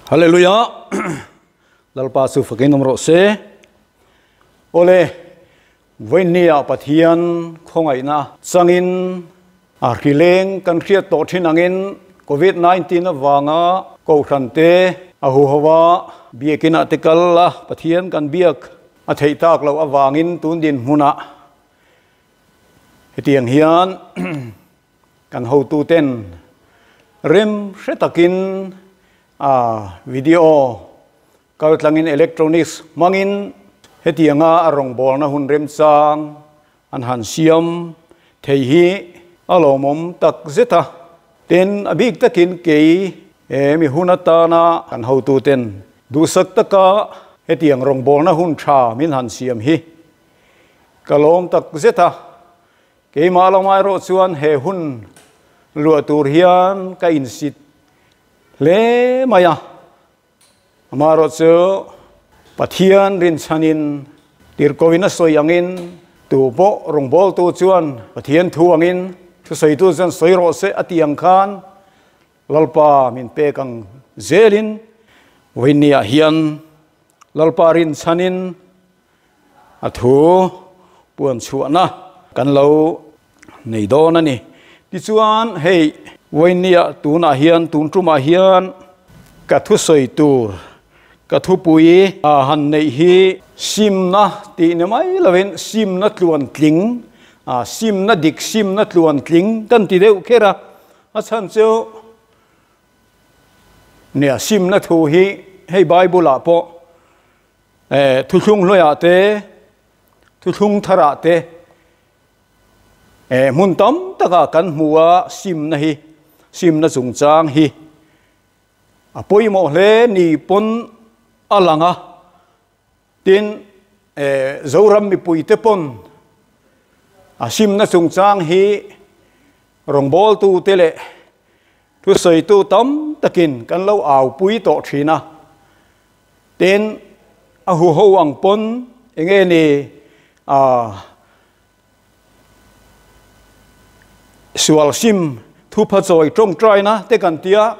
Hallelujah Lalpa chu fakin awm rawh se. Awle vawiinnia Pathian khawngaihna changin a hrileng kan hriat tawh thin angin Covid 19 avanga kohhran te a huhova biakinah te kal a Pathian kan biak a theih tak loh avangin tun dinhmunah hetiang hian Kan hotuten rem hre takin a video kaltlangin electronics hmangin hetianga a rawngbawlna hun remchang an han siam thei hi a lawmawm tak zet a. Tin, a bik takin kei he mi hun atana kan hotuten duhsak taka hetiang rawngbawlna hun tha min han siam hi ka lawm tak zet a. Keimah lamah erawh chuan he hun luah tur hian ka insit hle mai a, amaherawh chu Pathian rinchhanin tirhkohin a sawi angin tu pawh rawngbawltu chuan Pathian thu angin thusawitu chuan sawi rawh se a tih ang khan Lalpa min pek ang zelin vawiinniah hian Lalpa rinchhanin A thu puan chhuahna kan lo nei dawn a ni. Tichuan hei vawinia tunah hian tun tumah hian ka thusawi tur ka thupui a han neih hi simna tih ni mai lovin simna tluan tling simna dik simna tluan tling kan ti deuh kher a, a chhan chu nia simna thu hi hei Bible ah pawh Thuthlung hluaiah te, thuthlung tharah te hmun tam takah kan hmu a, simna hi, simna chungchang hi a pawimawh hle ni pawn a lang a. Tin, Zoram mipuite pawn a simna chungchang hi rawngbawltute leh thusawitu tam takin kan lo aupui tawh thin a. Tin, a huho ang pawn enge ni a sual sim thupha chawi tawngtaina te kan tia,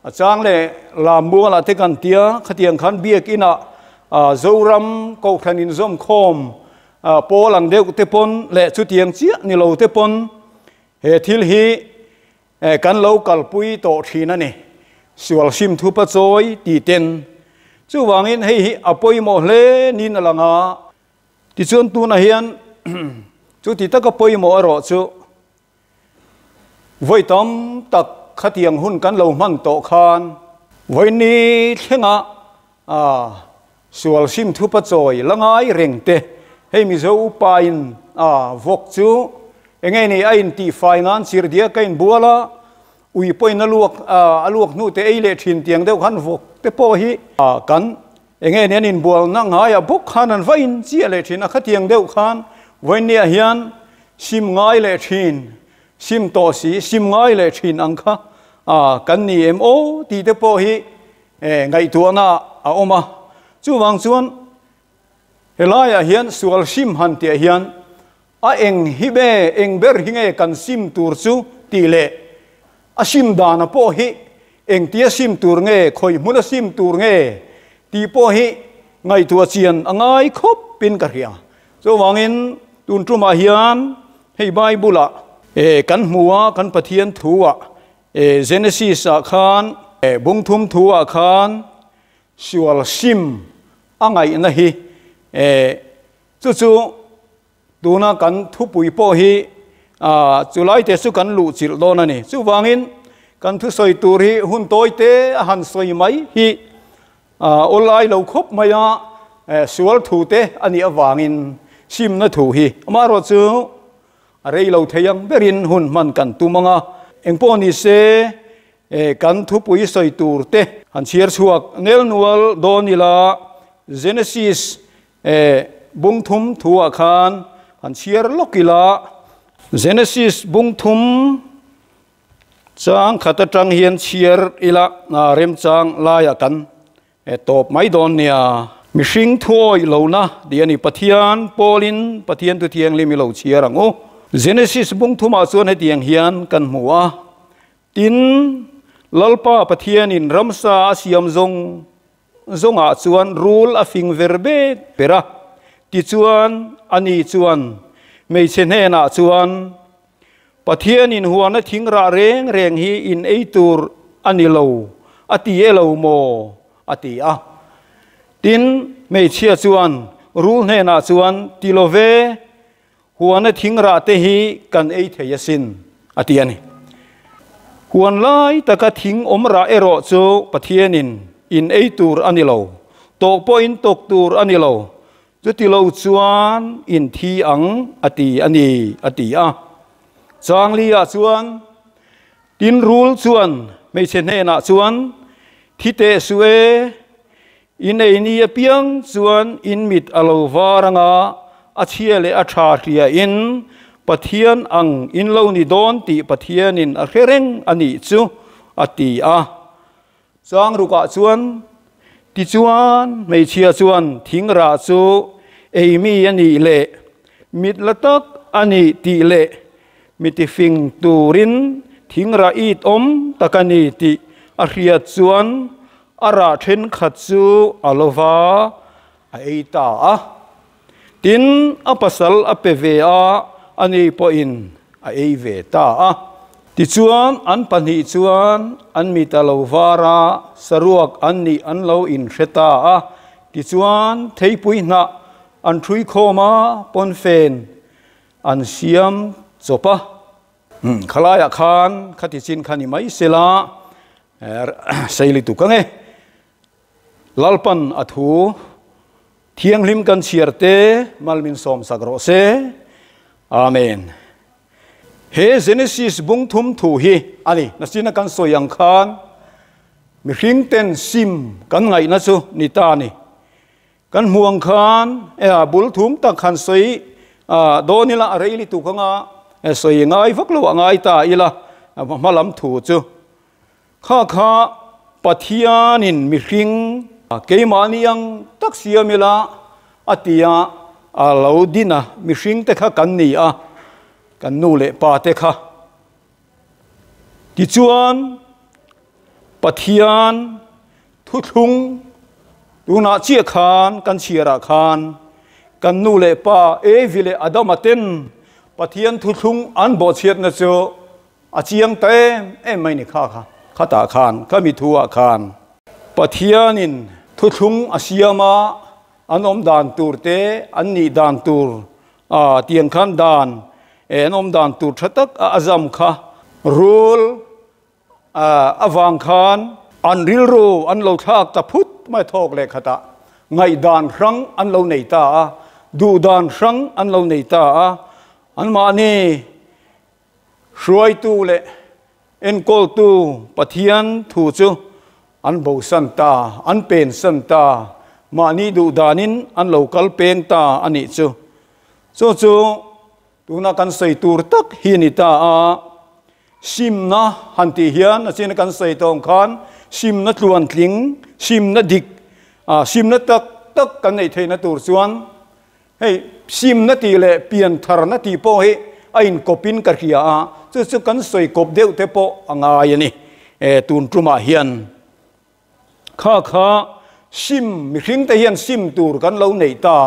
a chang leh lam mualah te kan tia, khatiang khan biakinah Zoram Kohhran inzawmkhawm pawl ang deuh te pawn leh chutiang chiah ni lo te pawn he thil hi Kan lo kalpui tawh thin a ni. Sual hrim thupa chawi ti ten. Chuvangin hei hi a pawimawh hle niin a lang a. Tichuan tunah hian chuti taka pawimawh erawh chu vawi tam tak khatiang hun kan lo hman tawh khan vawiini thlenga sual hrim thupa chawi la ngai reng te hei Mizo upa in vawk chu enge ni a intihfai nan chirhdiak ka inbual a, ui pawhin a luak a luak hnu te ei leh thin tiang deuh khan vawk te pawh hi kan enge ni an inbualna ngaiah bawk khan an va inchiah leh thin a, khatiang deuh khan vawiinniah hian sim ngai leh thin sim tawh si sim ngai leh thin ang kha kan ni em aw tih te pawh hi Ngaihtuahna a awm a, chuvang chuan helaiah hian sual hrim han tihah hian a eng hi nge, eng ber hi nge kan sim tur chu tih leh a sim dana pawh hi engtia sim tur nge, khawi hmuna sim tur nge tih pawh hi ngaihtuah chian a ngai khawpin ka hria. Chuvangin tun tumah hian hei Bible-ah kan hmu a, kan Pathian thu-ah Genesis ah khan bung thum thu ah khan sual sim a ngaihna hi chu chu tuna kan thupui pawh hi chu lai te chu kan luh chilh dawn a ni. Chuvangin kan thusawi tur hi hun tawi te a han sawi mai hi awlai lo khawp mai a, sual thu te a nih avangin simna thu hi amaherawhchu A rei lo thei ang berin hun hman kan tum ang a, engpawh ni se kan thupui sawi tur te han chhiar chhuak nel nual dawn ila, Genesis bung thum thuah khan han chhiar lawk ila, Genesis bung thum chang khat atang hian chhiar ila remchang laiah kan E tawp mai dawn nia. Mihring thuawih lohna tih a ni. Pathian pawlin Pathian thu thianghlim i lo chhiar ang u. Genesis bung thumah chuan hetiang hian kan hmu a, Tin, Lalpa Pathianin ramsa a siam zawng zawngah chuan rul a fing ver bek ber a. Tichuan, ani chuan hmeichhe hnenah chuan, Pathianin huana thing rah reng reng hi in ei tur a ni lo, a ti e lo maw? a ti a. Tin, hmeichhia chuan rul hnenah chuan, Ti lo ve, Huana thing rah te hi kan ei thei asin, a ti a ni. Huan lai taka thing awm rah erawh chu Pathianin in ei tur a ni lo, tawk pawhin tawk tur a ni lo, chuti lo chuan in thi ang, a ti a ni, a ti a. Changli-ah chuan tin rul chuan hmeichhe hnenah chuan, Thi teh suh e, In ei ni apiang chuan in mit a lo var anga a chhia leh a tha hria in Pathian ang in lo ni dawn tih Pathianin a hre reng a nih chu, a ti a. Chang rukah chuan, Tichuan hmeichhia chuan thing rah chu ei mi a nih leh mit la tak a nih tih leh mi tifing turin thing rah it awm tak a ni tih a hriat chuan A rah thenkhat chu a lo va, a ei ta a. Tin, a pasal a pe ve a, ani pawhin a ei ve ta a. Tichuan, an pahnih chuan an mit a lo var a, saruak an nih an lo inhre ta a. Tichuan, theipui hnah an ṭhui khawm a, pawnfen an siam chawp a. Khalaiah khan khati chin kha ni mai sela Seili tu ka nge. Lalpan a thu thianghlim kan chhiar te malmin sawm sak rawh se. Amen. He Genesis bung thum thu hi a ni. Nasina kan sawi ang khan mihring ten sim kan ngaihna chu ni ta a ni. Kan hmuh ang khan bul thum tak han sawi dawn ila a rei lutuk anga sawi ngai vak lo a ngai ta ila hma lam thu chu kha kha Pathianin mihring keimahni ang tak siam ila a tia a lo din a, mihring te kha kan ni a, kan nu leh pa te kha. Tichuan Pathian Thuthlung, Tunah chiah khan kan chhiarah khan kan nu leh pa Evi leh Adama ten Pathian thuthlung an bawhchhiatna chu a chiang ta em em mai ni kha kha khatah khan ka mi thu ah khan Pathianin thuthlung a siam a an awm dan tur te an nih dan tur a tiang khan dan an awm dan tur tha tak a a zam kha rul Avang khan an rilru an lo thlak ta phut mai thawk leh khatah ngaihdan hrang an lo nei ta a, duhdan hrang an lo nei ta a, anmahni hruaitu leh enkawltu Pathian thu chu an bosan ta, an pensan ta, mahni duhdanin an lo kal peng ta a nih chu. Chu chu Tuna kan sawi tur tak hi ni ta a, simna han tih hian a china kan sawi tawng khan simna tluantling, simna dik, simna tak tak kan neih theihna tur chuan hei simna tih leh piantharna tih pawh hi a inkawpin ka hria a, chu chu kan sawi kawp deuh te pawh a ngai a ni tun tumah hian. Kha kha sim, mihring te hian sim tur kan lo neih ta,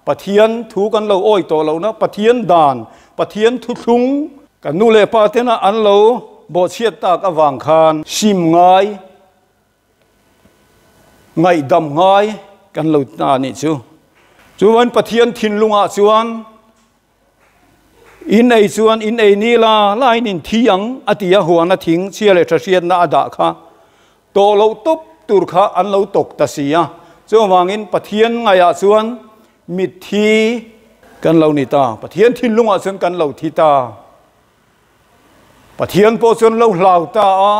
Pathian thu kan lo awi tawh lohna, Pathian dan, Pathian thuthlung, kan nu leh pa tena an lo bawhchhiat tak avang khan sim ngai, ngaihdam ngai kan lo ta nih chu. Chuan Pathian thinlungah chuan In ei chuan in ei ni la lain in thi ang a ti a, huana thing chhia leh tha hriatna a dah kha tawh loh tawp tur kha an lo tawk ta si a. Chuvangin Pathian ngaihah chuan mitthi kan lo ni ta, Pathian thinlungah chuan kan lo thi ta. Pathian pawh chuan lo hlau ta a,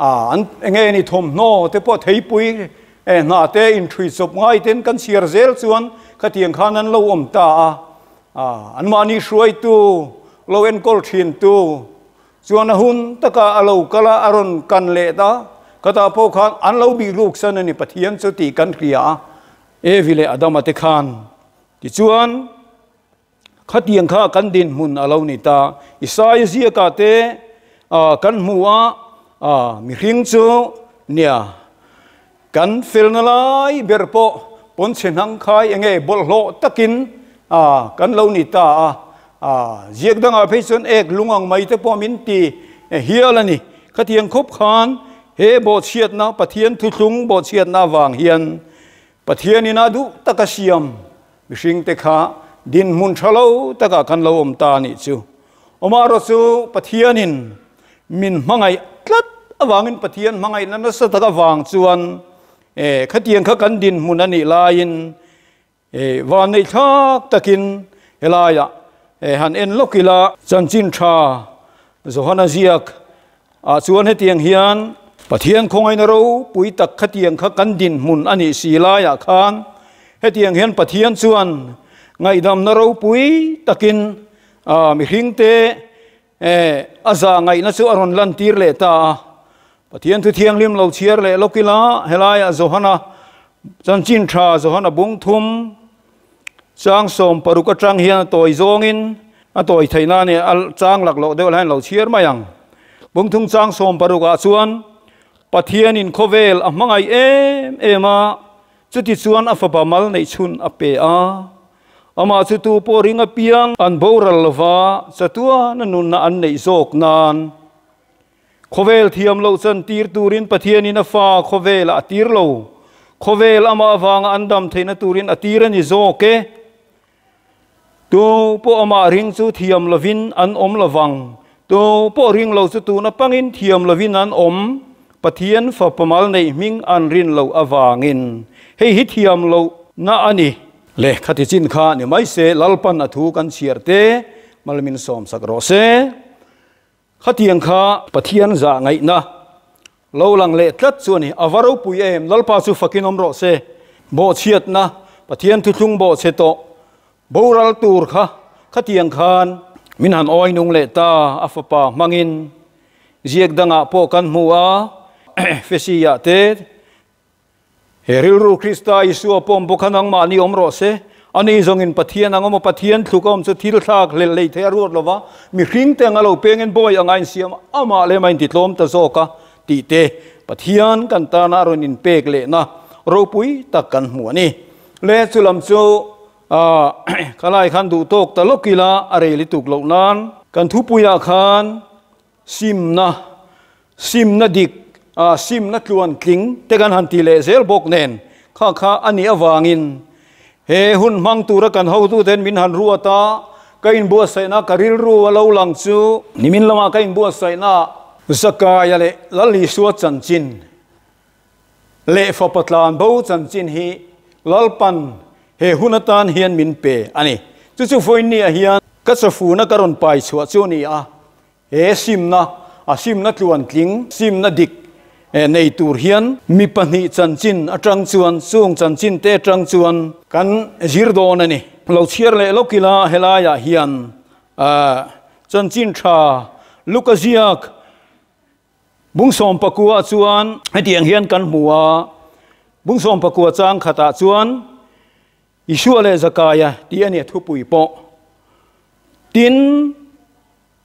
a an enge ni thawmhnaw te pawh theipui e hna te inthui chawp ngai ten kan chhiar zel chuan khatiang khan an lo awm ta a, a anmahni hruaitu lo enkawl thin tu chuan a hun taka a lo kal a, a rawn kan leh ta, khatah pawh khan an lo bih luk san a ni Pathian chu tih kan hria a, Evi leh Adama te khan tichuan. Khatiang kha kan dinhmun a lo ni ta. Isaia ziakah te kan hmu a, A mihring chu nia kan felna lai ber pawh pawnchhe hnang khai enge bawlhhlawh takin a kan lo ni ta a. A ziak dangah phei chuan ek lung ang mai te pawh min ti hial a ni. Khatiang khawp khan he bawhchhiatna Pathian thuthlung bawhchhiatna avang hian Pathianin a duh taka siam mihringte kha dinhmun tha lo takah kan lo awm ta a nih chu. Amaherawh chu Pathianin min hmangaih tlat avangin Pathian hmangaihna nasa tak avang chuan khatiang kha kan dinhmun a nih laiin vanneih thlak takin helaiah han en lawk ila chanchin tha Johana ziak ah chuan hetiang hian Pathian khawngaihna ropui tak khatiang kha kan dinhmun a nih si laiah khan hetiang hian Pathian chuan ngaihdamna ropui takin mihringte a zah ngaihna chu a rawn lantir leh ta a. Pathian thu thianghlim lo chhiar leh lawk ila helaiah Johana chanchin tha Johana bung thum Chang 16 atang hian a tawi zawngin a tawi theih nan i a chang lak loh deuh lahin lo chhiar mai ang. Bungthung chang 16 ah chuan Pathianin khawvel a hmangaih em em a, chuti chuan a fapa mal neih chhun a pe a. Amah chu tu pawh ring apiang an boral lova chatuana nunna an neih zawk nan Khawvel thiam loh chan tir turin Pathianin a fa khawvelah a tir lo. Khawvel amah avanga an dam theihna turin a tir a ni zawk e. Tu pawh amah ring chu thiam lovin an awm lovang. Tu pawh ring lo chu tuna pangin thiam lovin an awm. Pathian fapa mal neih hming an rin loh avangin hei hi thiam lohna a ni. Le khati chin kha ni mai se Lalpan a thu kan chhiar te malmin sawmsak rawh se. Khatiang kha Pathian zah ngaihna lo lang leh tlat chu a ni. A va ropui em, Lalpa chu fakin awm rawh se. Bawhchhiatna, Pathian thuthlung bawhchhe tawh boral tur kha khatiang khan min han awi nung leh ta, a fapa hmangin ziak dangah pawh kan hmu a, Efesiah te, He rilru Krista Isua pawm bawk kha nangmahni awm rawh se. Ani zawngin Pathian ang awm a, Pathian thluk a awm chu thil thlak hlelh lei theih a ruat lo va, mihringte anga lo pengin bawi anga insiam amah lem a intitlawm ta zawk a tih te Pathian kan tana a rawn inpek lehna ropui tak kan hmu a ni. Le chu lam chu khalai khan duh tawk ta lawk ila a rei lutuk loh nan kan thupuiah khan Simna, simna dik, simna tluan tling te kan han ti leh zel bawk nen kha kha a nih avangin he hun hmang tura kan hotuten min han ruat a, ka inbuatsaihna ka rilru a lo lang chu nimin lama ka inbuatsaihna Zakaia leh Lalisua chanchin leh fapa tlan bo chanchin hi Lalpan he hun atan hian min pe a ni. Chu chu vawiinniah hian ka chafuna ka rawn pai chhuah chu a ni a, He simna, a simna tluantling, simna dik nei tur hian mi pahnih chanchin atang chuan, chung chanchin te atang chuan kan zir dawn a ni. Lo chhiar leh lawk ila helaiah hian chanchin tha Luka ziak bung 19 chuan hetiang hian kan hmu a, bung 19 chang khatah chuan Isua leh Zakaia tih a ni a thupui pawh. Tin,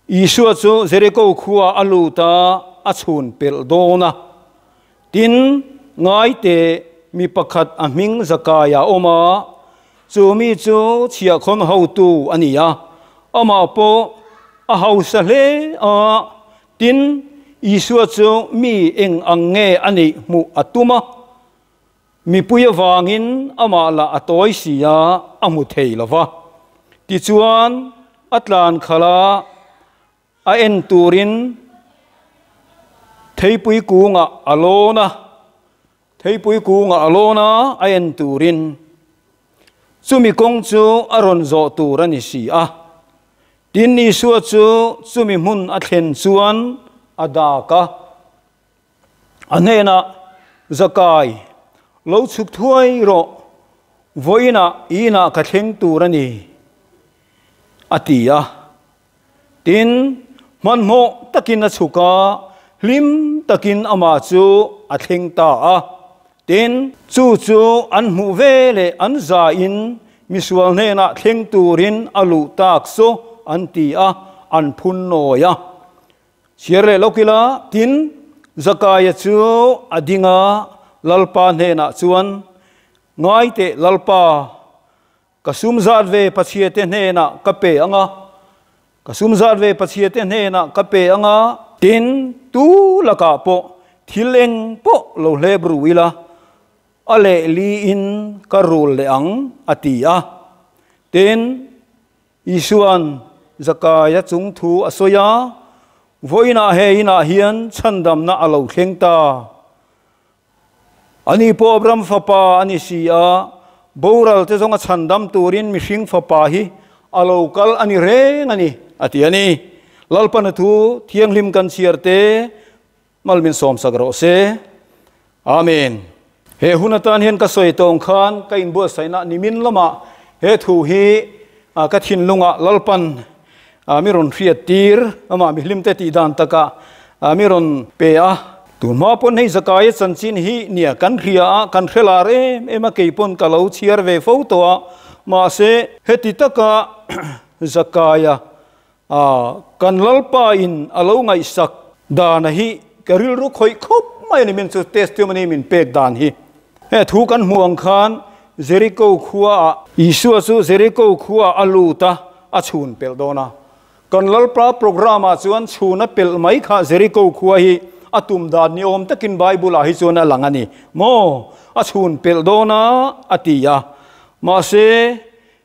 Isua chu Jeriko khua a lut a, a chhun pelh dawn a. Tin, ngaite mi pakhat a hming Zakaia a awm a, chu mi chu chhiahkhawn hotu a ni a, amah pawh a hausa hle a. Tin, Isua chu mi eng ang nge a neih hmuh a tum a. Mipui avangin amah lah a tawi si a, a hmu thei lo va. Tichuan, a tlan khalh a, a en turin theipui kungah a lawn a, theipui kungah a lawn a, a en turin chumi kawng chu a rawn zawh tur a ni si a. Tin, Isua chu chumi hmun a thlen chuan a dak a. A hnenah, Zakai, lo chhuk thuai rawh, vawiinah i inah ka thleng tur a ni, a ti a. Tin, hmanhmawh takin a chhuk a, hlim takin amah chu a thleng ta a. Tin, chu chu an hmuh ve leh an zain misual hnenah thleng turin a luh tak chu an ti a, an phun nawi a. Chhiar leh lawk ila, tin, Zakaia chu a ding a, Lalpa hnenah chuan, Ngai teh Lalpa, ka sum zat ve Pathiate hnenah ka pe ang a, ka sum zat ve Pathiate hnenah ka pe ang a, tin, tu lakah pawh thil eng pawh lo hlep ru ila, a lehli in ka rul leh ang, a ti a. Tin, Isua'n Zakaia chung thu a sawi a, Vawiinah he inah hian chhandamna a lo thleng ta. Ani pawh Abraham fapa a ni si a, boral te zawnga chhandam turin mihring fapa hi a lo kal a ni reng a ni, a ti a ni. Lalpana thu thianghlim kan chhiar te Mal min sawmsak rawh se. Amen. He hun atan hian ka sawi tawng khan ka inbuatsaihna nimin lamah he thu hi ka thinlungah Lalpan mi rawn hriat tir, amah mihlimte tih dan takah mi rawn pe a. Tunhma pawn hei Zakaia chanchin hi nia kan hria a, kan hre lar em em a, kei pawn ka lo chhiar ve fo tawh a, mahse heti taka Zakaia A, kan Lalpa in a lo ngaihsak dana hi ka rilru khawih khawp mai a ni min chu testimony min pek dan hi. He thu kan hmuh ang khan Jericho khua ah Isua chu Jericho khua ah a lut a, a chhun pelh dawn a. Kan Lalpa program ah chuan chhun a pelh mai kha Jericho khua hi a tum dan ni awm takin Bible ah hi chuan a lang a ni maw? A chhun pelh dawn a a ti a. Mahse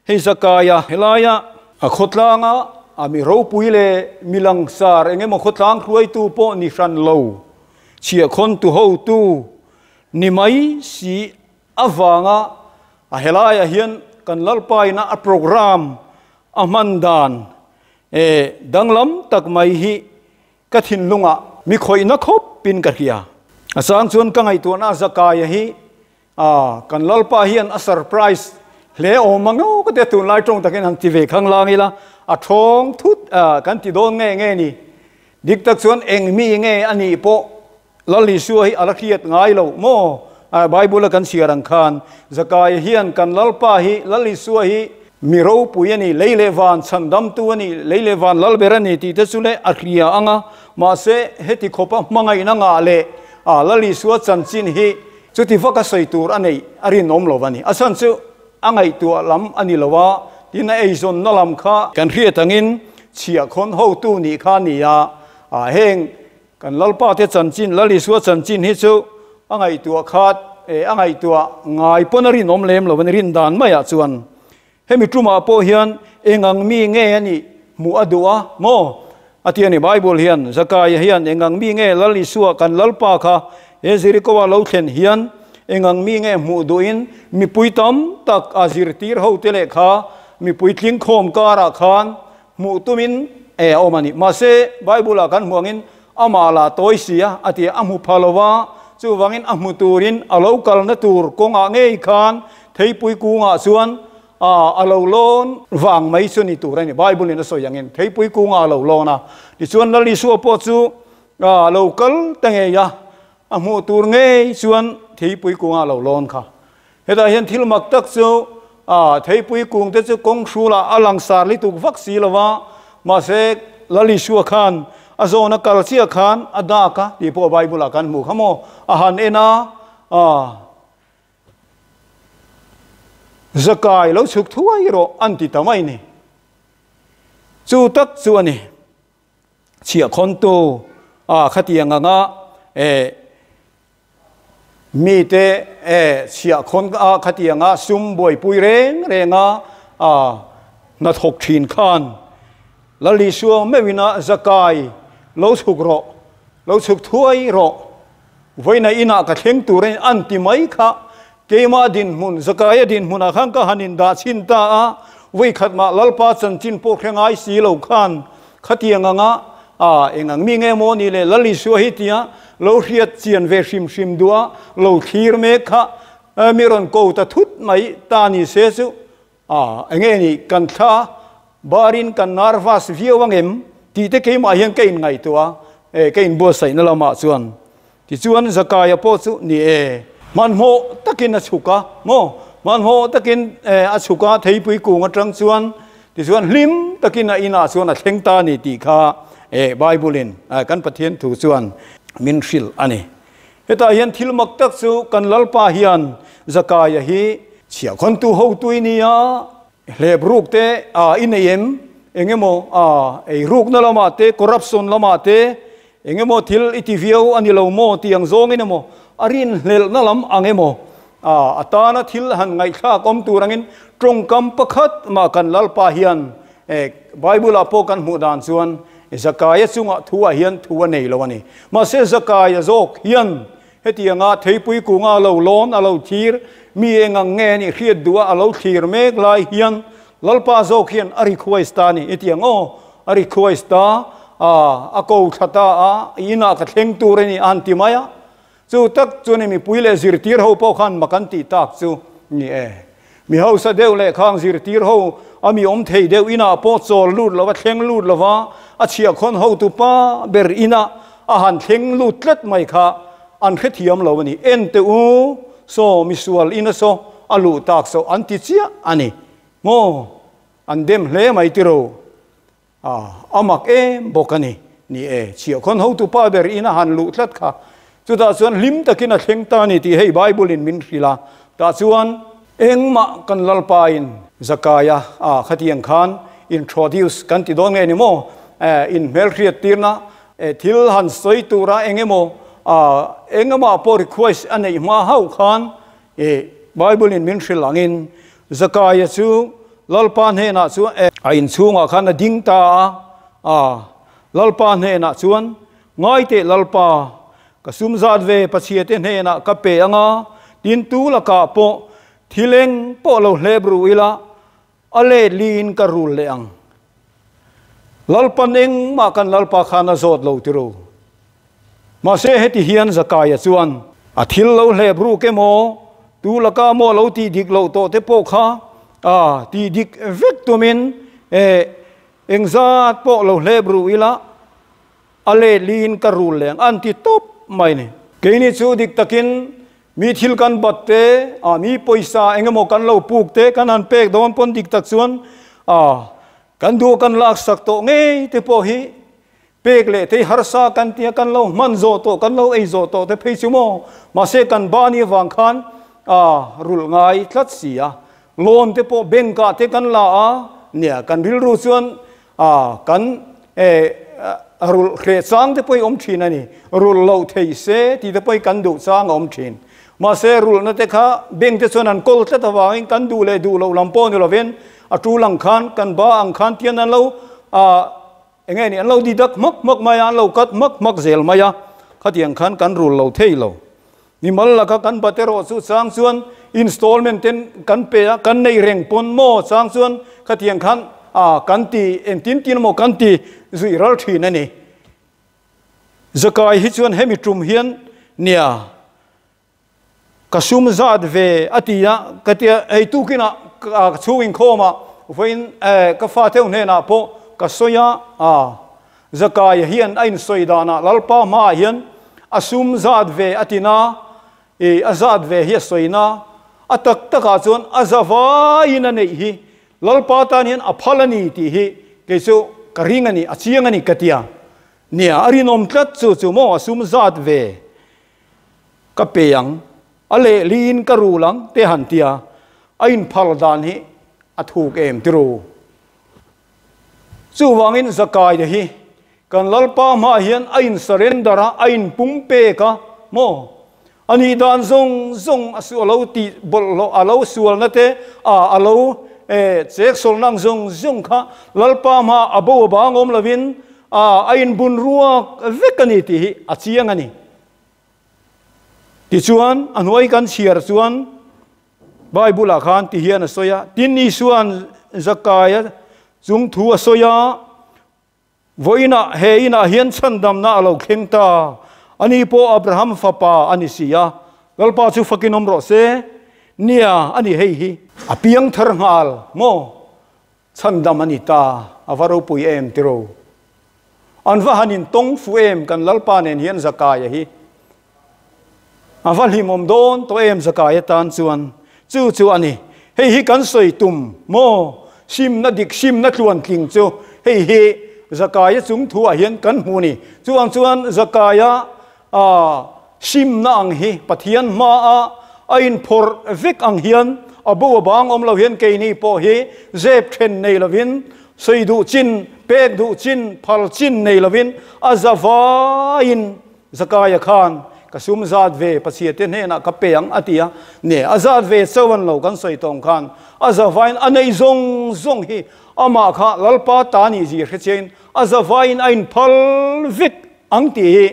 Hei Zakaia helaia a khawtlanga a mi ropui leh mi langsar eng emaw khawtlang hruaitu pawh ni hran lo, chhiahkhawntu hotu ni mai si avanga a helaiah hian kan Lalpaina a program a hman dan danglam tak mai hi ka thinlungah mi khawihna khawpin ka hria. A chang chuan ka ngaihtuahna Zakaia hi A, kan Lalpa hian a surprise hle awm ang ngau ka tia tunlai tawng takin han ti ve khang lang ila, a thawng thut a kan ti dawn nge nge ni. Dik tak chuan eng mi nge a nih pawh Lal Isua hi a la hriat ngai lo maw? A, Bible a kan chhiar ang khan Zakaia hian kan Lalpa hi Lal Isua hi mi ropui a ni, lei leh van chhandamtu a ni, lei leh van lalber a ni tih te chu le a hria ang a, mahse heti khawpa hmangaihna ngah leh a Lal Isua chanchin hi Chuti vak a sawi tur a neih a rinawm lo a ni. A chhan chu a ngaihtuah lam a ni lo a, tin a eizawnna lam kha kan hriat angin chhiahkhawn hotu nih kha a ni a, heng kan Lalpa te chanchin, Lal Isua chanchin hi chu a ngaihtuah khat, a ngaihtuah ngai pawn a rinawm lem lo a ni, rin dan maiah chuan. Hemi tumah pawh hian eng ang mi nge a nih hmuh a duh a maw? A ti a ni. Bible hian, Zakaia hian eng ang mi nge Lal Isua kan Lalpa kha he Jeriko-a lo thlen hian eng ang mi nge hmuh duhin mipui tam tak a zirtir hote leh kha mipui tlingkhawm karah khan hmuh tumin e a awm a ni. Mahse, Bible-ah kan hmuh angin amah lah tawi si a, a ti a, a hmu pha lo va, chuvangin a hmu turin a lo kalna tur kawngah ngei khan theipui kungah chuan a lo lawn vang mai chu ni tur a ni. Bible-in a sawi angin theipui kungah a lo lawn a, tichuan Lal Isua pawh chu a lo kal ta ngei a, a hmuh tur ngei chuan theipui kungah a lo lawn kha. Hetah hian thil mak tak chu theipui kung te chu kawng hrulah a langsar lituk vak si lo va, mahse Lal Isua khan a zawn a kal chiah khan a dak a tih pawh Bible ah kan hmu kha maw, a han en a, Zakai lo chhuk thuai rawh an ti ta mai ni. Chu tak chu a ni. Chhiahkhawntu a khatiang anga eh Mite e chhiahkhawn a khatianga sum buaipui reng renga a hnathawk thin khan Lal Isua meuhina Zakai lo chhuk rawh, lo chhuk thuai rawh, vawiina inah ka thleng tur a an ti mai kha keimah dinhmun, Zakaia dinhmunah khan ka han indah chhin ta a, vawikhat mah Lalpa chanchin pawh hre ngai si lo khan Khatiang anga a eng ang mi nge maw ni le Lal Isua hi tia lo hriat chian ve hrim hrim duh a, lo thlir mek kha mi rawn ko ta thut mai ta ni se chu a enge ni kan thla barin kan nervous viau ang em tih te keimah hian ka inngaihtuah a, e ka inbuatsaihna lamah chuan Tichuan Zakaia pawh chu ni e, hmanhmawh takin a chhuk a, maw? Hmanhmawh takin a chhuk a, theipui kung atang chuan tichuan hlim takin a inah chuan a thleng ta a ni tih kha Bible-in kan Pathian thu chuan min hrilh a ni. Hetah hian thil mak tak chu kan Lalpa hian Zakaia hi chhiahkhawntu hotu i ni a, hlep ruk te a i nei em? Eng emaw a ei rukna lamah te, corruption lamah te eng emaw thil i ti viau a ni lo maw tih ang zawngin emaw a rinhlelhna lam ang emaw a atana thil han ngaihthlak awm tur angin tawngkam pakhat mah kan Lalpa hian Bible-ah pawh kan hmuh dan chuan Zakaia chungah thuah hian thu a nei lo a ni. Mahse Zakaia zawk hian hetianga theipui kunga a lo lawn, a lo thlir, mi eng ang nge nih hriat duh a a lo thlir mek lai hian Lalpa zawk hian a request ta a ni. Hetiang aw, a request ta, a ko thla ta a, i inah ka thleng tur a ni a han ti mai a. Chu tak chuan mipui leh zirtir ho pawh khan mak an tih tak chu ni e. Mi hausa deuh leh khang zirtir ho a mi awm thei deuh inah pawh chawl lut lova thleng lut lova a chhiahkhawn hotu pa ber inah a han thleng lut tlat mai kha an hrethiam lo a ni. En teh u, saw misual ina saw a luh tak saw an ti chiah a ni maw? An dem hle mai tiro. A, a mak em bawk a ni. Ni e, chhiahkhawn hotu pa ber in a han luh tlat kha. Chutah chuan hlim takin a thleng ta a ni tih hei Bible in min hrilh a. Tah chuan engmah kan Lalpa in Zakaia a khatiang khan introduce kan ti dawn nge ni maw? Eh, in hmelhriat tirna eh, thil han sawi tura eng emaw ah engemaw pawh request a neih hma hauh khan eh, Bible in min hrilh angin Zakaia chu Lalpa hnenah chuan a inchhungah khan a ding ta a, a, Lalpa hnenah chuan, Ngai teh Lalpa, ka sum zat ve Pathiate hnenah ka pe anga, tin tu lakah pawh thil eng pawh lo hlep ru ila, a let liin ka rul leh ang. Lalpan engmah kan Lalpa khan a zawt lo tiro. Mahse heti hian Zakaia chuan a thil lo hlep ruk emaw, tu laka maw lo tih dik loh tawh te pawh kha a tih dik vek tumin eh engzat pawh lo hlep ru ila a let liin ka rul leng an ti tawp mai ni. Keini chu dik takin mi thil kan bat te, a mi pawisa engemaw kan lo puk te kan han pek dawn pawn dik tak chuan a kan duh kan laksak tawh ngei te pawh hi Pek leh thei harsa kan tia kan lo hman zawh tawh, kan lo ei zawh tawh te phei chu maw? Mahse kan ba ni avang khan a rulh ngai tlat si a, loan te pawh bank ah te kan la a, nia kan rilru chuan a kan eh rulh hreh chang te pawh hi awm thin a ni, rulh loh thei se tih te pawh hi kan duh chang a awm thin. Mahse rulhna te kha bank te chuan an kawl tlat avangin kan duh leh duh loh lam pawh ni lovin a tul ang khan kan ba ang khan tian an lo a Enge ni, an lo deduct hmak hmak mai a, an lo cut hmak hmak zel mai a, khatiang khan kan rul lo thei lo. Mimal laka kan bat erawh chu chang chuan installment ten kan pe a, kan nei reng pawn maw chang chuan khatiang khan ah kan ti engtin tin emaw kan ti zui ral thin a ni. Zakai hi chuan hemi tum hian nia Ka sum zat ve a ti a, ka ti a, hei tukinah ka chhung inkhawm ah vawiin ka fa theuh hnenah pawh ka sawi a, a Zakaia hian a insawi danah Lalpa hmaah hian a sum zat ve a ti na, i a zat ve hi a sawi na, a tak takah chuan a za vaiin a neih hi Lalpa tan hian a phal a ni tih hi kei chu ka ring a ni, a chiang a ni ka ti a, nia a rinawm tlat chu chu maw a sum zat ve. Ka pe ang, a lehliin ka rul ang te han tia, a inphal dan hi a thuk em tiro. Chuvangin Zakaia hi kan Lalpa hmaah hian a in surrender a, a in pumpek a maw? A nih dan zawng zawng a su a lo tih bawlhhlawh, a lo sualna te, a a lo eh cheksawlna ang zawng zawng kha Lalpa hmaah a bo a bang awm lovin a a inbun ruak vek a ni tih hi a chiang a ni. Tichuan, a hnuai kan chhiar chuan Bible-ah khan ti hian a sawi a, Tin Isua'n Zakaia chung thu a sawi a, Vawiinah he inah hian chhandamna a lo thleng ta, ani pawh Abraham fapa a ni si a, Lalpa chu fakin awm rawh se, nia a ni hei hi. A piang thar nghal maw? Chhandam a ni ta, a va ropui em tiro. An va han in tawng fu em kan Lalpa nen hian Zakaia hi. A va hlimawm dawn tawh em Zakaia tan chuan. Chu chu a ni. Hei hi kan sawi tum maw? Simna dik simna tluan tling chu hei hi Zakaia chung thu ah hian kan hmu ni. Chuang chuan Zakaia. a simna ang hi Pathian hmaa a inphawrh vek ang hian a bo a bang awm lo hian keini pawh hi zep then nei lovin sawi duh chin, pek duh chin, phal chin nei lovin a zavaiin Zakaia khan ka sum zat ve Pathian te hnenah ka pe ang a ti a, ne a zat ve chauh lo kan sawi tawng khan a zavaiin a nei zawng zawng hi amah kha Lalpa ta nih zir hre chiangin a zavaiin a inphal vek ang tih hi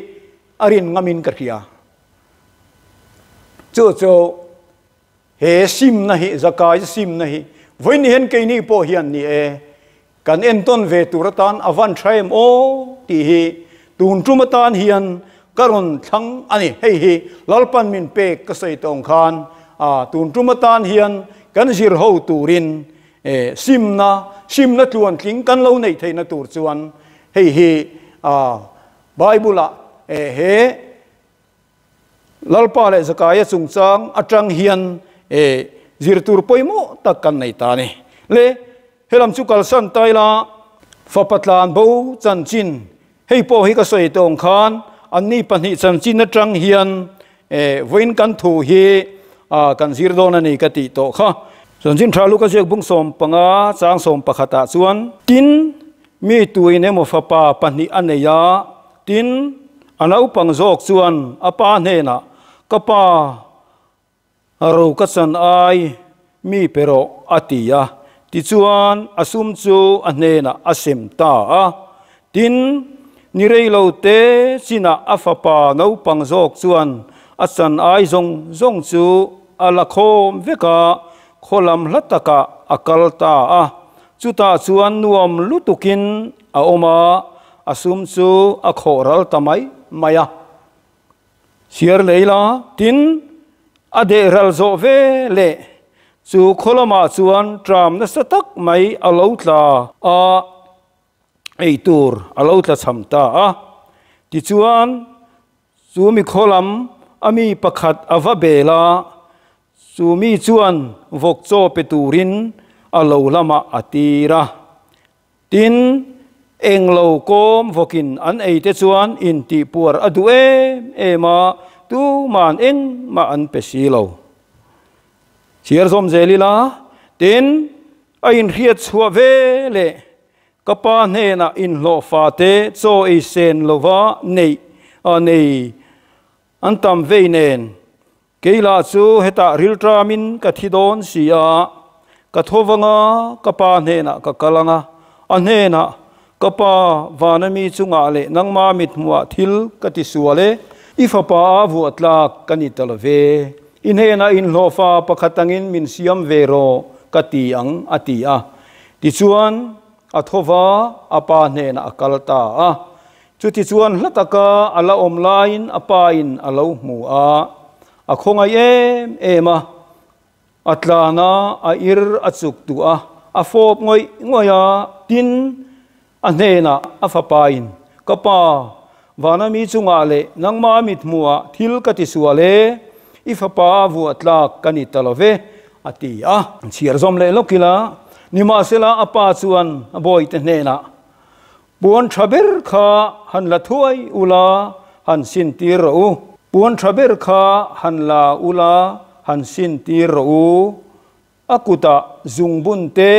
a rin ngamin ka hria. Chu chu he simna hi Zakaia simna hi vawiin hian keini pawh hian ni e kan entawn ve tur atan a van tha em aw tih hi tun tum atan hian ka rawn thlang a ni. Hei hi Lalpan min pek ka sawi tawng khan a tun tum atan hian kan zir ho turin e simna simna tluan tling kan lo nei theihna tur chuan hei hi a Bible-a e he Lalpa leh Zakaia chungchang atang hian e zir tur pawimawh tak kan nei ta ni. Le helam chu kalsan taila fapa tlan bo chanchin hei pawh hi ka sawi tawng khan anni pahnih chanchin atang hian e vawiin kan thu hi a kan zir dawn ani ka tih tawh kha. Chanchin tha lu ka ziak bung 15 chang 11 ah chuan tin mi tuin emaw fapa pahnih a nei a tin a naupang zawk chuan a pa hnenah ka pa ro ka chan ai mi pe rawh a ti a tichuan a sum chu a hnenah a sem ta a tin ni rei lo te chinah a fapa naupang zawk chuan a chan ai zawng zawng chu a la khawm vek a khawlam hla takah a kal ta a chutah chuan nuam lutukin a awm a a sum chu a khawh ral ta mai mai a siar leila tin a deh ral zawh ve le chu khawlamah chuan tram nasa tak mai a lo tla a ei tur a lo tla cham ta a tichuan chu mi khawlam a mi pakhat a va bela chu mi chuan vawk chaw pe turin a lo lamah a tir a tin eng lo kawm vawkin an ei te chuan in tih puar a duh em em a tu man eng ma an pe si lo siar zawm zelila tin a in hriat chhuah ve le ka pa hnenah in hlawh fa te chaw ei sen lova nei a nei an tam vei nen keila chu hetah ril tramin ka thi dawn si a ka thawanga ka pa hnenah ka kalanga a hnenah ka pa vanami chungah leh nangma mit hmuah thil ka ti suale i fapa a vuah tlak ka ni talove i hnenah in hlawh fa pakhat angin min siam ve rawh ka ti ang a ti a tichuan a thawva a pa hnenah a kal ta a chuti chuan hla taka a la awm laiin a pa in a lo hmu a a khawngai em em a a tlana a ir a chuk tu a a fawp ngawih ngawih a tin a hnenah a fapa in ka pa vanami chungah leh nangma mit hmuah thil ka ti suale i fapa a vuah tlak ka ni ta love a ti a chhiar zawm leh lawkila nimahsela a pa chuan a bawi te hnenah puan tha ber kha han la thuai ula han sin tir rawh u puan tha ber kha han la ula han sin tir rawh u a kuta zung bun te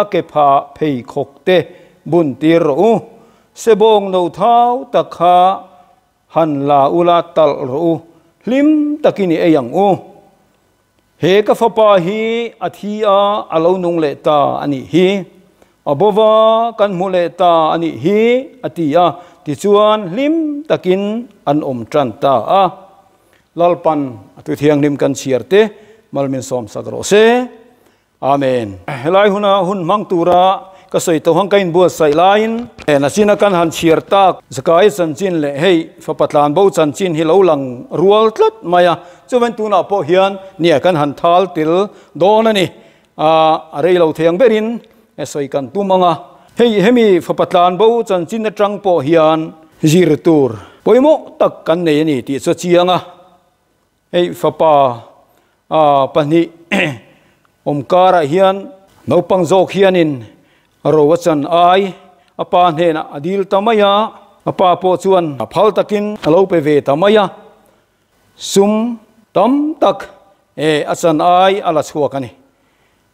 a ke pha phei khawk te bun tir rawh u sebawng no thau tak kha han la ula tal rawh u hlim takin i ei ang u he ka fapa hi a thi a a lo nung leh ta ani hi a bova kan hmu leh ta ani hi a ti a tichuan hlim takin an awm tan ta a Lalpan a tu thianghlim kan chhiar te malmin sawm sak rawh se amen helai huna hun hmang tura ka sawi to hang ka in buat sai laiin na china kan han chhiar tak Zakai chanchin leh hei fapa tlan bo chanchin hi lo lang rual tlat mai a chuan tunah pawh hian nia kan han thal til dawn ani a rei lo thiang berin sawi kan tum anga hei hemi fapa tlan bo chanchin atang pawh hian zir tur pawimawh tak kan nei ani tih chu chianga hei fapa a pahnih awmkarah hian naupang zawk hianin ro a chan ai a pa hnenah a dil ta mai a A pa pawh chuan phal takin a lo pe ve ta mai a, sum tam tak a chan ai a la chhuak a ni.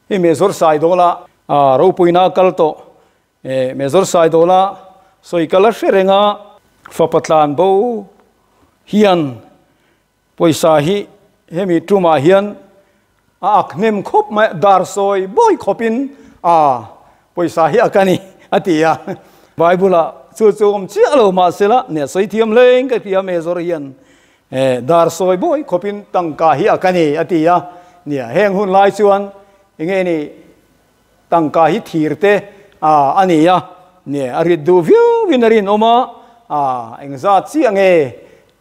Hei Mezawr Saidawla ropuina kal tawh Mezawr Saidawla sawi kal a hre reng a, fapa tlan bo hian Pawisa hi hemi tumah hian a ak hnem khawp mai a, dar sawi bawi khawpin a pawisa hi ak a ni a ti a. Bible-ah chu chu awm chiah lo mahsela nia sawi thiam hleng ka ti a, Major hian dar sawi bawi khawpin tangka hi ak a ni a ti a. Nia heng hun lai chuan enge ni tangka hi thir te a ni a, nia a rit duh viauin a rinawm a, engzat chiah nge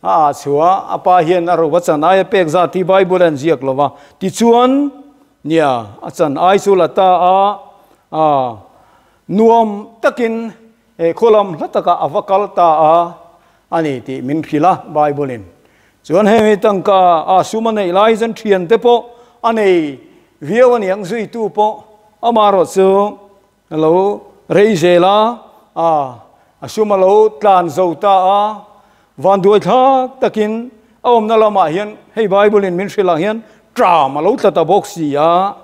A ah chhuah a pa hian a ro a chan ai a pek zat hi Bible a inziak lo va, tichuan, nia, a chan ai chu la ta a, a nuam takin he khawlam hla takah a va kal ta a, a ni tih min hrilh a Bible in. Chuan hemi tangka a sum a neih lai chuan thiante pawh a nei viau a niang zuitu pawh amaherawh chu A lo rei zel a, a a sum a lo tlan zo ta a, vanduai thlak takin a awmna lamah hian hei Bible in min hrilh ang hian tram a lo tla ta bawk si a,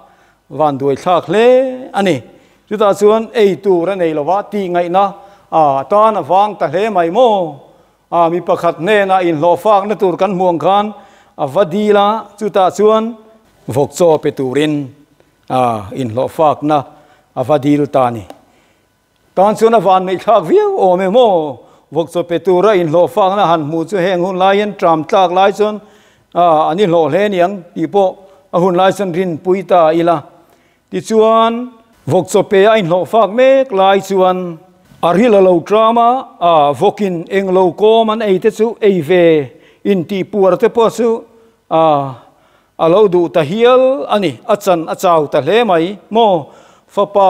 vanduai thlak hle a ni. Chutah chuan ei tur a nei lova tih ngaihna a tan a vang ta hle mai maw? A mi pakhat hnenah inhlawhfakna tur kan hmuh ang khan a va dil a, chutah chuan vawk chaw pe turin A inhlawhfakna a va dil ta ni. Tan chuan a van ngaihthlak viau awm em aw? Vawkchaw pe tura inhlawhfakna han hmuh chu heng hun laiin tram tlak lai chuan a an inhlawh hle niang tih pawh a hun lai chuan rinpui ta ila. Tichuan, vawkchaw pe a inhlawhfak mek lai chuan a ril a lo tram a, a vawkin englo kawm an ei te chu ei ve intihpuar te pawh chu a A lo duh ta hial a ni, a chan a chau ta hle mai maw? Fapa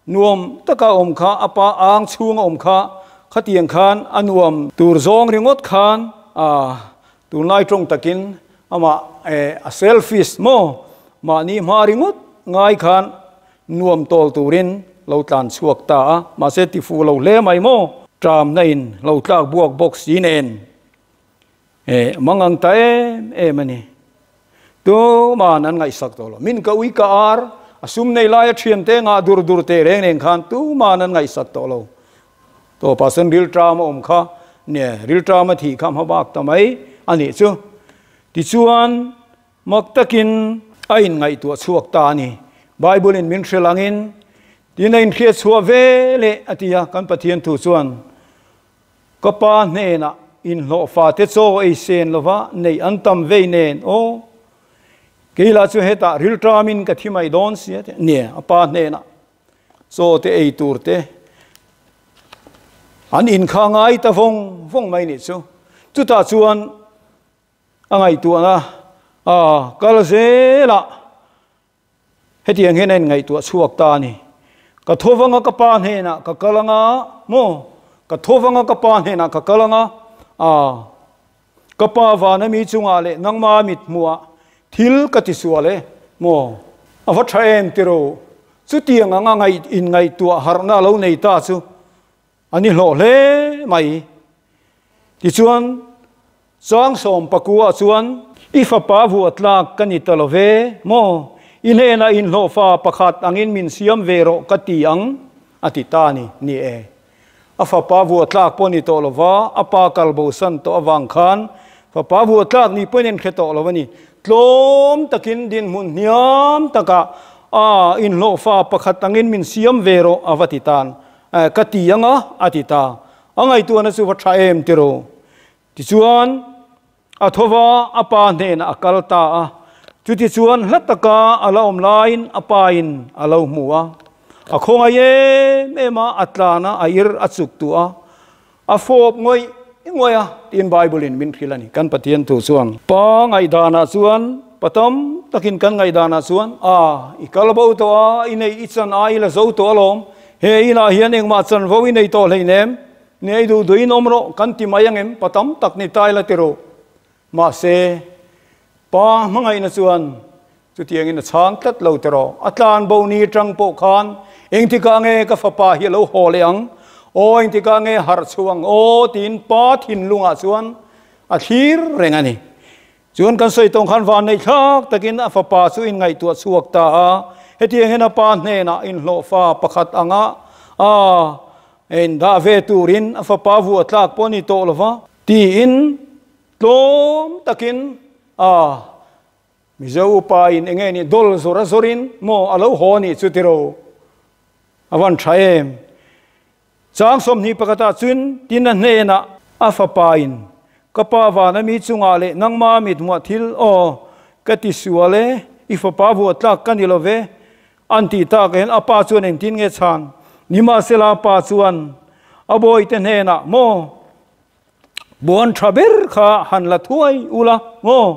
nuam taka awm kha, a pa ang chhunga awm kha, khatiang khan a nuam tur zawng ringawt khan a tunlai tawng takin amah a selfish maw? Mahni hma ringawt ngai khan nuam tawl turin lo tlan chhuak ta a, mahse tifu lo hle mai maw? Tramna in lo tlak buak bawk si nen. Eh, mangang ta em em a ni. Tuman an ngaihsak tawh lo. Min ka ui ka ar, a sum nei laia thiante ngah dur dur teh reng reng khan tuman an ngaihsak tawh lo. Tawpah chuan rilṭam a awm kha, nia, rilṭam a thih kha hma bak ta mai a nih chu. Tichuan, mak takin a inngaihtuah chhuak ta a ni. Bible-in min hrilh angin, Tin a inhriat chhuah ve leh a ti a, kan Pathian thu chuan, Ka pa hnenah inhlawhfa te chaw ei sen lova neih an tam vei nen aw, kei lah chu hetah rilṭamin ka thi mai dawn sia tih nia a pa hnenah chaw te ei tur te an inkha ngai ta vawng vawng mai nih chu. Chutah chuan a ngaihtuahna a kal zelah Hetiang hian a inngaihtuah chhuak ta a ni. Ka tho vanga ka pa hnenah ka kal anga maw? Ka tho vanga ka pa hnenah ka kal anga a, ka pa vana mi chungah leh nangma mit hmuhah thil ka ti sual e maw? A va tha em tiro? Chutiang anga ngaih inngaihtuah harhna a lo nei ta chu An i hlawh hle mai. Tichuan, Chang sawmpakua chuan, I fapa vuah tlak ka ni ta lo ve maw? I hnenah inhlawhfa pakhat angin min siam ve rawh ka ti ang, a ti ta a ni. Ni e, a fapa vuah tlak pawh ni tawh lo va, a pa kal bosan tawh avang khan fapa vuah tlak ni pawhin a inhre tawh lo a ni. Tlawm takin dinhmun hniam takah a inhlawhfa pakhat angin min siam ve rawh, a va ti tan. Ka ti ang a, a ti ta. A ngaihtuahna chu va tha em tiraw? Tichuan, a tho va, a pa hnenah a kal ta a. Chutichuan hla taka a la awm laiin a pain a lo hmu a. A khawngaih em em a, a tlan a, a ir a chuk tuah a. A fawp ngawih ngawih a, tiin Bible-in min hrilh a ni. Kan Pathian thu chuan, Pa ngaihdanah chuan, pa tam takin kan ngaihdanah chuan, A, i kal bo tawh a, i neih i chan a, i la zo tawh alawm. He inah hian engmah chanvo i nei tawh hleinem, nei duh duhin awm rawh, kan ti mai angem, pa tam tak ni ta ila ti rawh. Mahse, Pa hmangaihna chuan chutiangin a chhang tlat lo ti rawh. A tlan bo ni atang pawh khan engtikah nge ka fapa hi a lo haw leh ang? Aw engtikah nge harh chhuang aw tiin pa thinlungah chuan a thlir reng a ni. Chuan kan sawi tawng khan van neih thlak takin a fapa chu inngaihtuah chhuak ta a, hetiang hian a pa hnenah inhlawhfa pakhat anga a indah ve turin a fapa vuah tlak pawh a ni tawh lova tiin tlawm takin a Mizo upa in enge ni dawl zawr a zawrin maw a lo haw a nih chu tiro a van tha em. Chang 21 ah chuan tin a hnenah a fapa in, Ka pa vana mi chungah leh nangma mithmuah thil aw ka ti sual e, i fapa vuah tlak ka ni lo ve an tih tak hian a pa chuan engtin nge chhan? Nimahsela a pa chuan a bawihte hnenah maw buan tha ber kha han la thuai ula maw?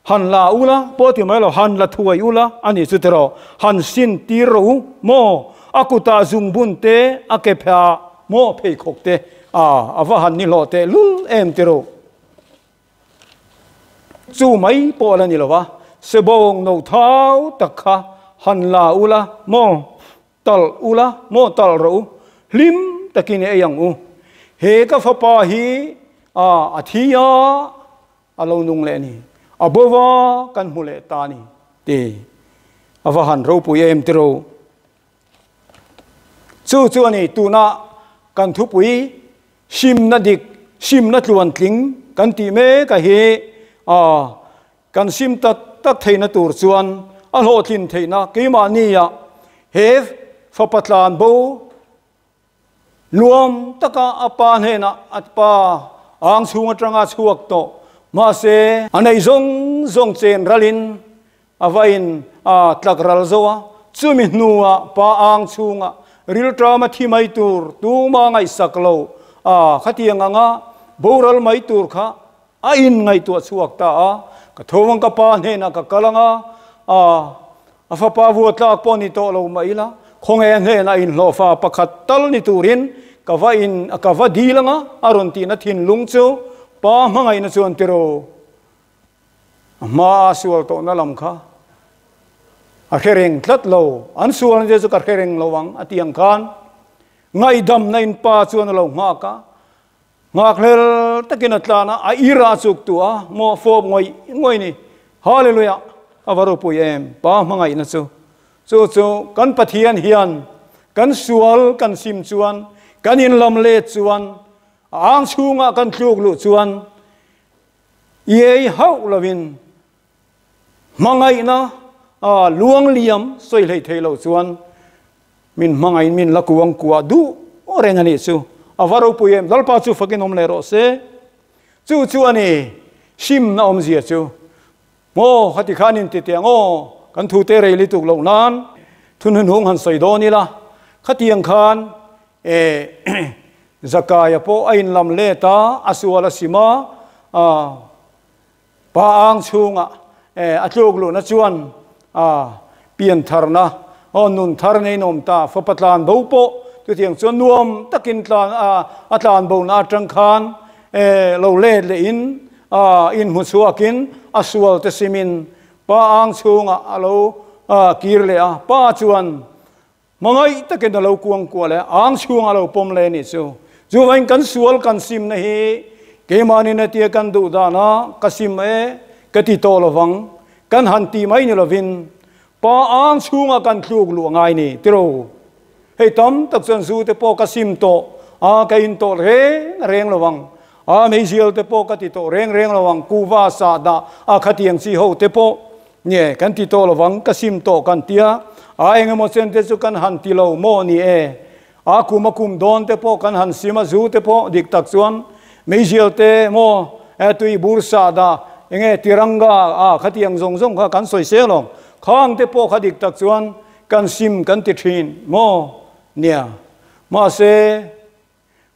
Han la u la, pawh ti mai lo, han la thuai u la a nih chu tiraw, han sin tir rawh u maw, a kutah zungbun te, a ke pheh maw pheikhawk te, a a va han ni hlawh teh lul em tiraw. Chu mai pawh a la ni lo va, sebawng no thau tak kha han la u la maw, talh u la maw talh rawh u, hlim takin i ei ang u. He ka fapa hi a a thi a, A lo nung leh a ni. A bo va kan hmu leh ta a ni ti a va han ropui em tiro. Chu chu a ni tuna kan thupui simna dik, simna tluantling kan tih mek a hi a kan sim tak tak theihna tur chuan a hlawhtlin theihna keimahnia he fapa tlan bo Nuam taka a pa hnenah a pa ang chhung atanga chhuak tawh. Mahse, a neih zawng zawng chen ralin a va in a tlak ral zo a, chumi hnuah pa ang chhunga rilṭam a thi mai tur tuma ngaihsak lo a khatiang anga boral mai tur kha a in ngaihtuah chhuak ta a, ka tho ang ka pa hnenah ka kal ang a, a a fapa vua tlak pawh ni tawh lo mah ila, khawnge a hnenah inhlawhfa pakhat tal ni turin ka va in ka va dil ang a, a rawn tihna thinlung chu pa hmangaihna chuan tiraw a hmaa sual tawhna lam kha a hre reng tlat lo, an sualna te chu ka hre reng lo ang a tih ang khan ngaihdamna in pa chuan a lo nghak a. Nghakhlel takin a tlan a, a ira a chuk tu a, maw fawp ngawih ngawih ni. Hallelujah! A va ropui em, Pa hmangaihna chu. Chu chu kan Pathian hian kan sual kan sim chuan, kan inlam let chuan, a ang chhungah kan tluk luh chuan iei hauh lovin hmangaihna a luang liam sawi hlei thei lo chuan min hmangaih min la kuang kuah duh reng a nih chu. A va ropui em, Lalpa chu fakin awm leh rawh se. Chu chu a ni simna awmzia chu. Maw khati khan in ti teh ang aw, kan thu te rei lutuk loh nan thunhunhung han sawi dawn ila, khatiang khan e Zakaia pawh a inlam let a, a sual a sim a, Pa ang chhungah a tluk luhna chuan pian tharna, aw nun thar nei nawm ta, fapa tlan bo pawh chutiang chuan nuam takin tlan a tlan bona atang khan lo let lehin inhmu chhuakin a sual te simin pa ang chhungah a lo kir leh a, pa chuan Hmangaih takin a lo kuang kual e, ang chhung a lo pawm le nih chu. Chuvangin kan sual kan simna hi keimahni na tia kan duh dana ka sim e ka ti tawh lovang kan han ti mai ni lovin pa ang chhunga kan tluk luh a ngai ni tiro. Hei tam tak chuan zu te pawh ka sim tawh a ka in tawh reng reng lovang a meizial te pawh ka ti tawh reng reng lovang kuva sahdah a khatiang chi ho te pawh Nge, kan ti tawh lovang, ka sim tawh kan tia, a eng emaw chen te chu kan han ti lo maw ni e? A kum a kum dawn te pawh kan han sim a, zu te pawh dik tak chuan meizial te maw e tui bur sah dah eng nge tiranga a khatiang zawng zawng kha kan sawi sel awm, khang te pawh kha dik tak chuan kan sim kan ti thin maw nia. Mahse.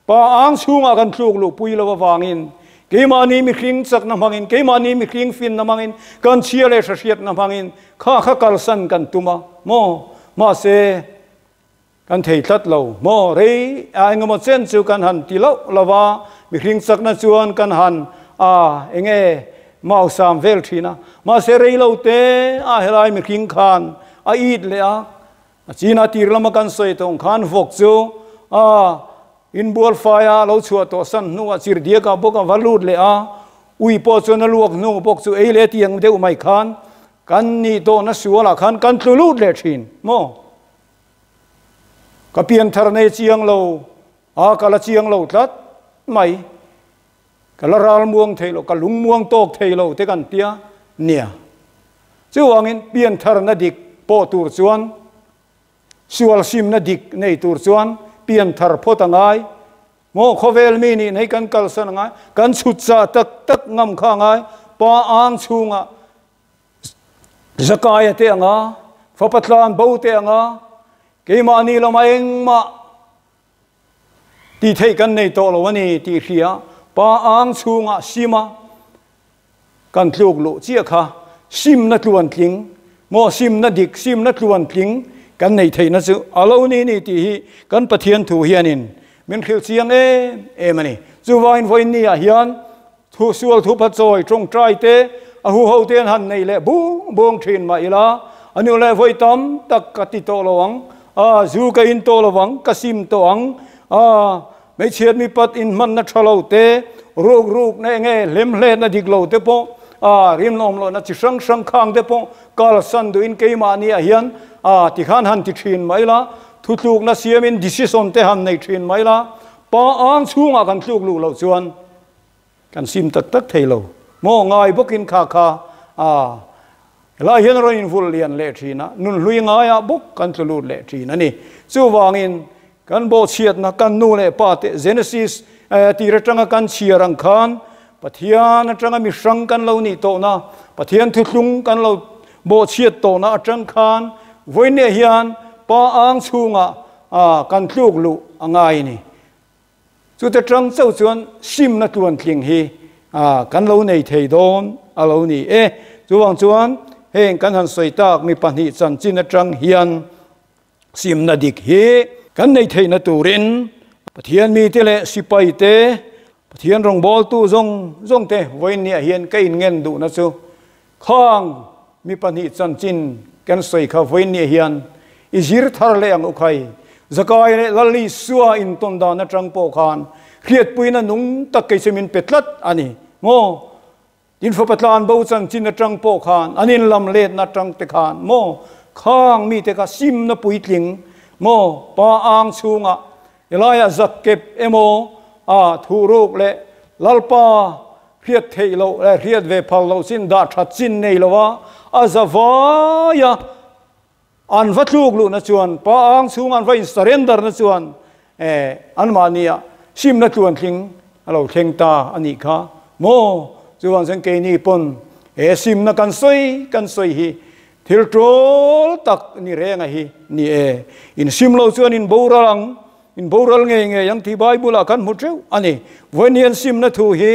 Pa ang chhungah kan tluk luh pui lo avangin keimahni mihring chakna hmangin, keimahni mihring finna hmangin, kan chhia leh hrahriatna hmangin kha kha kalsan kan tum a maw? Mahse, kan thei tlat lo maw? Rei a engemaw chen chu kan han ti loh lo va, mihring chakna chuan kan han a enge mausam vel thin a. Mahse, rei lo te a helai mihring khan a it leh a, A china tir lama kan sawi tawng khan vawk chu a inbual fai a lo chhuah tawh san hnuah chirhdiakah bawk a va lut leh a, ui pawh chuan a luak hnu bawk chu ei leh tiang deuh mai khan kan nih tawhna sualah khan kan tlu lut leh thin maw? Ka pianthar nei chiang lo a, ka la chiang lo tlat mai. Ka la ral muang thei lo, ka lung muang tawk thei lo te kan tia nia. Chuvangin piantharna dik pawh tur chuan, sual simna dik nei tur chuan pianthar phawt a ngai. Maw khawvel mi nih nei kan kalsan a ngai, kan chhut chah tak tak ngam kha a ngai, pa ang chhungah Zakaia te anga, fapa tlan bo te anga, keimahni lama engmah Tih theih kan nei tawh lo a ni tih hria pa ang chhungah sima kan tluk luh chiah kha simna tluan tling maw simna dik simna tluan tling kan nei theihna chu a lo ni ni tih hi kan Pathian thu hianin min hrilh chiang em em a ni. Chuvangin vawiin ni ah hian thu sual thu phachawi tawngtai te a huho te an han nei leh bung bung thin mah ila a nu leh vawi tam tak ka ti tawh lo ang a zu ka in tawh lo ang ka sim tawh ang a hmeichhiat mipat in hmanna tha lo te ruk ruk na enge hlem hletna dik lo te pawh a rinawm lohna chi hrang hrang khang te pawh kalsan duhin keimahni ah hian a tikhan han ti thin mah ila thutlukna siamin decision te han nei thin mah ila pa ang chhungah kan tluk luh loh chuan Kan sim tak tak thei lo maw? Ngai bawkin kha kha a helai hian rawn invulh lian leh thin a, nunhlui ngaiah bawk kan tlu lut leh thin a ni. Chuvangin kan bawhchhiatna kan nu leh pa te Genesis tir atanga kan chhiar ang khan Pathian atanga mi hrang kan lo nih tawhna, Pathian thuthlung kan lo bawhchhiat tawhna atang khan vawiinne hian pa ang chhungah kan tluk luh a ngai a ni. Chute tang chauh chuan simna tluantling hi kan lo nei thei dawn a lo ni e. Chuvang chuan heng kan han sawi tak mi pahnih chanchin atang hian simna dik hi kan nei theihna turin Pathian mite leh sipai te, Pathian rawngbawltu zawng zawng te vawiinniah hian ka inngen duhna chu Khang mi pahnih chanchin kan sawi kha vawiinniah hian i zir thar leh ang u khai. Zakai leh Lalisua intawn dan atang pawh khan hriatpuina nung tak kei chu min pe tlat a ni maw? Tin fapa tlan bo chanchin atang pawh khan an inlam letna atang te khan maw? Khang mite kha simna puitling maw? Pa ang chhungah helaiah zakkep emaw a thuruk leh Lalpa Hriat theih loh leh hriat ve phal loh chin dah that chin nei lo a, a za vai a, an va tluk luhna chuan pa ang chhunga an va in surrender na chuan eh anmahnia simna tluan tling a lo thleng ta a nih kha maw? Chuvang chuan keini pawn he simna kan sawi kan sawi hi thil ṭawl tak ni renga hi ni e, in sim lo chuan in boral ang. In boral ngei ngei ang tih Bible-ah kan hmu teuh a ni. Vawiin hian simna thu hi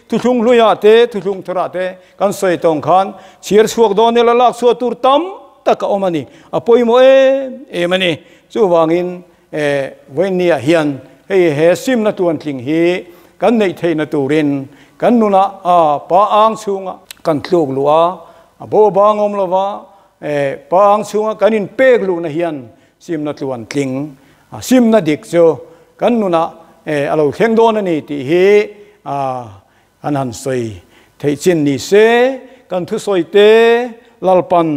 thuthlung hluiah te, thuthlung tharah te kan sawi tawng khan chhiar chhuak dawn ila lak chhuah tur tam tak a awm a ni. A pawimawh em em a ni. Chuvangin vawiin niah hian hei he simna tuantling hi kan neih theihna turin kan nunah pa ang chhunga kan tluk luh a, a bo bang awm lova pa ang chhunga kan inpek luhna hian Simna tluan tling, simna dik chu kan nunah a lo thleng dawn a ni tih hi an han sawi theih chin ni se, kan thusawi te Lalpan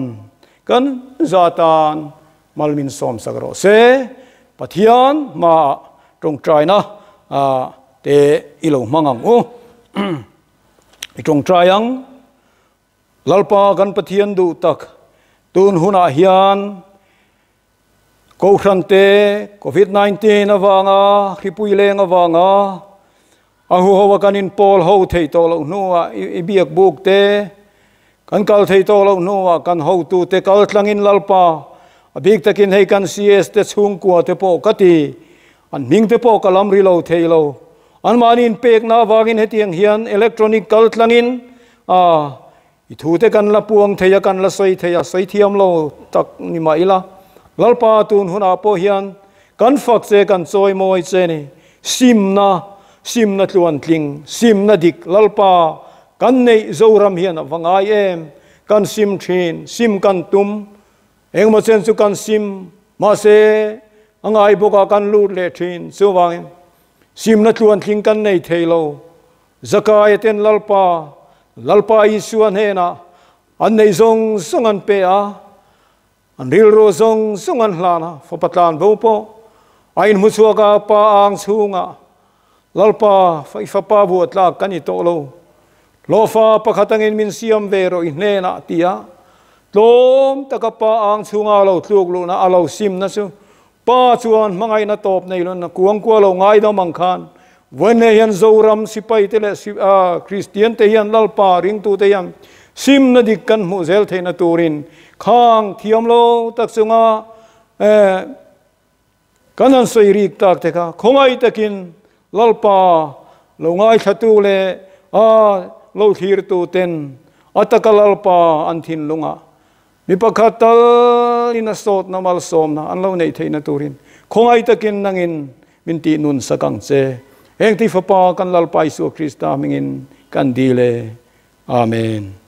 kan za tan mal min sawmsak rawh se. Pathian hmaah tawngtaina te i lo hmang ang u. I tawngtai ang. Lalpa kan Pathian duh tak, tun hunah hian Kohhran te Covid 19 avanga hripui leng avanga a huho a kan inpawl ho thei tawh loh hnuah i biak buk te kan kal thei tawh loh hnuah kan hotu te kal tlangin Lalpa a bik takin hei kan CS te chhungkua te pawh ka ti an hming te pawh ka lam ri lo thei lo anmahni inpekna avangin hetiang hian electronic kal tlangin A, i thu te kan la puang thei a, kan la sawi thei a, sawi thiam lo tak ni mah ila, Lalpa tun hunah pawh hian kan fak che, kan chawi mawi che ni. Simna, simna tluan tling, simna dik Lalpa kan neih Zoram hian a va ngai em, kan sim thin, sim kan tum, engemaw chen chu kan sim, mahse. A ngai bawk a kan lut leh thin. Chuvangin simna tluantling kan nei thei lo. Zakaia ten Lalpa, Lalpa Isua hnenah an nei zawng zawng an pe a, an rilru zawng zawng an hlan a, fapa tlan bo pawh a inhmu chhuak a, pa ang chhungah Lalpa, i fapa buah tlak ka ni tawh lo. Hlawhfa pakhat angin min siam ve rawh i hnenah ti a, tlawm taka pa ang chhunga a lo tluk luhna a lo simna chu pa chuan hmangaihna tawp nei lona kuangkua lo ngaidam ang khan vawiinleh hian Zoram sipaite leh Kristiante hian Lalpa ringtute hian simna dik kan hmuh zel theihna turin khang thiam lo tak chunga Kan han sawi rik tak te kha khawngaih takin Lalpa lo ngaithlatu leh a lo thlirtu ten a taka Lalpa an thinlungah mi pakhat tal in a sawtna malsawmna an lo neih theihna turin khawngaih takin nangin min tih nun sak ang che. Heng ti fapa kan Lalpa Isua Krista hmingin kan dil e. Amen.